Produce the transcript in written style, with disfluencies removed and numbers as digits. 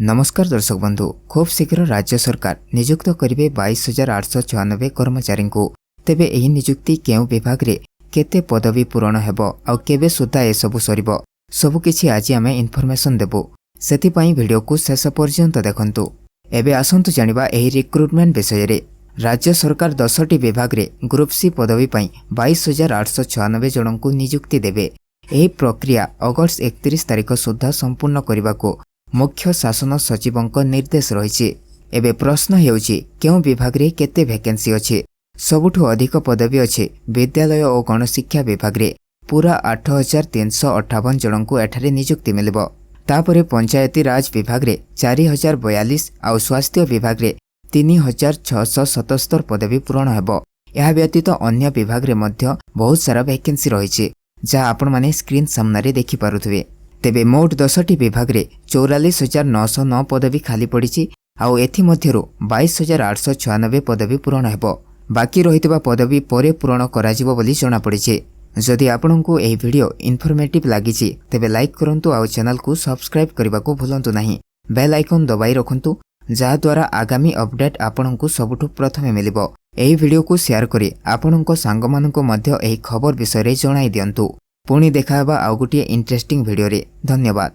ନମସ୍କାର ଦର୍ଶକ ବନ୍ଧୁ, ଖୁବ୍ ଶୀଘ୍ର ରାଜ୍ୟ ସରକାର ନିଯୁକ୍ତ କରିବେ 22,896 କର୍ମଚାରୀଙ୍କୁ। ତେବେ ଏହି ନିଯୁକ୍ତି କେଉଁ ବିଭାଗରେ କେତେ ପଦବୀ ପୂରଣ ହେବ ଆଉ କେବେ ସୁଦ୍ଧା ଏସବୁ ସରିବ, ସବୁକିଛି ଆଜି ଆମେ ଇନଫର୍ମେସନ୍ ଦେବୁ। ସେଥିପାଇଁ ଭିଡ଼ିଓକୁ ଶେଷ ପର୍ଯ୍ୟନ୍ତ ଦେଖନ୍ତୁ। ଏବେ ଆସନ୍ତୁ ଜାଣିବା ଏହି ରିକ୍ରୁଟମେଣ୍ଟ ବିଷୟରେ। ରାଜ୍ୟ ସରକାର 10ଟି ବିଭାଗରେ ଗ୍ରୁପ୍ ସି ପଦବୀ ପାଇଁ 22,896 ଜଣଙ୍କୁ ନିଯୁକ୍ତି ଦେବେ। ଏହି ପ୍ରକ୍ରିୟା ଅଗଷ୍ଟ 31 ତାରିଖ ସୁଦ୍ଧା ସମ୍ପୂର୍ଣ୍ଣ କରିବାକୁ ମୁଖ୍ୟ ଶାସନ ସଚିବଙ୍କ ନିର୍ଦ୍ଦେଶ ରହିଛି। ଏବେ ପ୍ରଶ୍ନ ହେଉଛି, କେଉଁ ବିଭାଗରେ କେତେ ଭ୍ୟାକେନ୍ସି ଅଛି? ସବୁଠୁ ଅଧିକ ପଦବୀ ଅଛି ବିଦ୍ୟାଳୟ ଓ ଗଣଶିକ୍ଷା ବିଭାଗରେ। ପୁରା 8358 ଜଣଙ୍କୁ ଏଠାରେ ନିଯୁକ୍ତି ମିଳିବ। ତାପରେ ପଞ୍ଚାୟତିରାଜ ବିଭାଗରେ 4042 ଆଉ ସ୍ୱାସ୍ଥ୍ୟ ବିଭାଗରେ 3677 ପଦବୀ ପୂରଣ ହେବ। ଏହା ବ୍ୟତୀତ ଅନ୍ୟ ବିଭାଗରେ ମଧ୍ୟ ବହୁତ ସାରା ଭ୍ୟାକେନ୍ସି ରହିଛି, ଯାହା ଆପଣମାନେ ସ୍କ୍ରିନ୍ ସାମ୍ନାରେ ଦେଖିପାରୁଥିବେ। ତେବେ ମୋଟ 10ଟି ବିଭାଗରେ 44,909 ପଦବୀ ଖାଲି ପଡ଼ିଛି ଆଉ ଏଥିମଧ୍ୟରୁ 22,896 ପଦବୀ ପୂରଣ ହେବ। ବାକି ରହିଥିବା ପଦବୀ ପରେ ପୂରଣ କରାଯିବ ବୋଲି ଜଣାପଡ଼ିଛି। ଯଦି ଆପଣଙ୍କୁ ଏହି ଭିଡ଼ିଓ ଇନଫର୍ମେଟିଭ୍ ଲାଗିଛି, ତେବେ ଲାଇକ୍ କରନ୍ତୁ ଆଉ ଚ୍ୟାନେଲକୁ ସବସ୍କ୍ରାଇବ୍ କରିବାକୁ ଭୁଲନ୍ତୁ ନାହିଁ। ବେଲ୍ ଆଇକନ୍ ଦବାଇ ରଖନ୍ତୁ, ଯାହାଦ୍ୱାରା ଆଗାମୀ ଅପଡେଟ୍ ଆପଣଙ୍କୁ ସବୁଠୁ ପ୍ରଥମେ ମିଳିବ। ଏହି ଭିଡ଼ିଓକୁ ସେୟାର କରି ଆପଣଙ୍କ ସାଙ୍ଗମାନଙ୍କୁ ମଧ୍ୟ ଏହି ଖବର ବିଷୟରେ ଜଣାଇ ଦିଅନ୍ତୁ। ପୁଣି ଦେଖାହେବା ଆଉ ଗୋଟିଏ ଇଣ୍ଟରେଷ୍ଟିଂ ଭିଡ଼ିଓରେ। ଧନ୍ୟବାଦ।